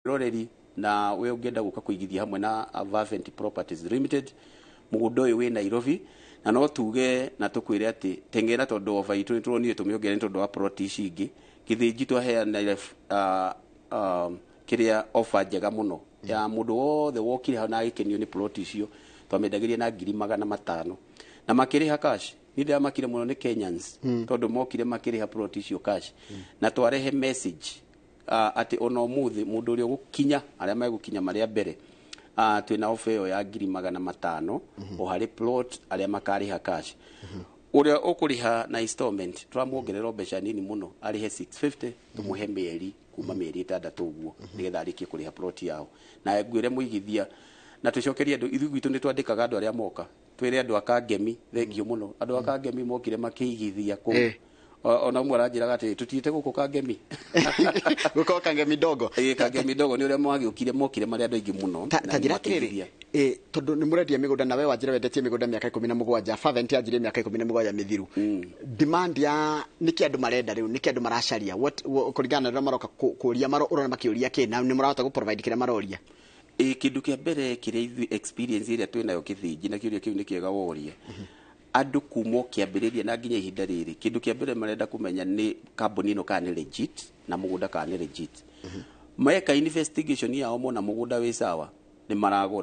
Mwĩroreri, na we ũngĩenda gũka kũigithia hamwe na Fervent Properties Limited, mũgũnda ũyũ wĩ Nairobi, na no tuge na tũkwĩre atĩ teng'era, tondũ oba itũ nĩ tũronire tũmĩongerere nĩ tondũ wa plot ici ingĩ. Gĩthĩnji twaheanire kĩrĩa offer njega mũno ya mũndũ wothe wokire hau na agĩkenio nĩ plot icio. Twamendagĩria na 500,000 na makĩrĩha cash. Niĩ ndĩramakire mũno nĩ Kenyans, tondũ mokire makĩrĩha plot icio cash, na twarehe message atĩ ona ũmũthĩ mũndũ ũrĩa ũgũkinya, arĩa megũkinya marĩa mbere, twĩna ofa ĩyo ya 500,000 o harĩ plot, arĩa makarĩha cash. Ũrĩa ũkũrĩha na installment, tũramuongerera mbeca nini mũno, arĩhe 650, tũmũhe mĩeri kuma mĩeri 6 ũguo, nĩgetha arĩkie kũrĩha plot yao. Na ngwĩre mũigithia na tũcokerie andũ, ithuĩ gwitũ nĩ twandĩkaga andũ arĩa moka, twĩre andũ a Kangemi thengio mũno. Andũ a Kangemi mokire makĩigithia kũu. Ona ũmwe aranjĩraga atĩ tũtiĩte gũkũ Kangemi. Gũkorwo Kangemi ndogo. Ĩ, Kangemi ndogo nĩ ũrĩa magĩũkire, mokire marĩ andũ aingĩ mũno. Ta na ta njĩra atĩrĩrĩ, makĩigithia. Tondũ nĩ mũrendia mĩgũnda, na we wanjĩra wendetie mĩgũnda mĩaka 17, Fervent yanjirie mĩaka 17 mĩthiru, demand ya nĩkĩ andũ marenda rĩu, nĩkĩ andũ maracaria? Kũringana na rĩrĩa maroka kũria, ũrona makĩũria kĩ, na nĩ mũrahota gũ provide kĩrĩa maroria? Ĩ, kĩndũ kĩa mbere kĩrĩa ithuĩ experience ĩrĩa twĩ nayo Kĩthĩnji, na kĩũria kĩu nĩ kĩega woria, andũ kuma o kĩambĩrĩria na nginya ihinda rĩrĩ, kĩndũ kĩa mbere marenda kũmenya nĩ kambuni ĩno kana nĩ legit, na mũgũnda kana nĩ legit. Meka investigation yao, mona mũgũnda wĩ sawa, nĩ maragũra.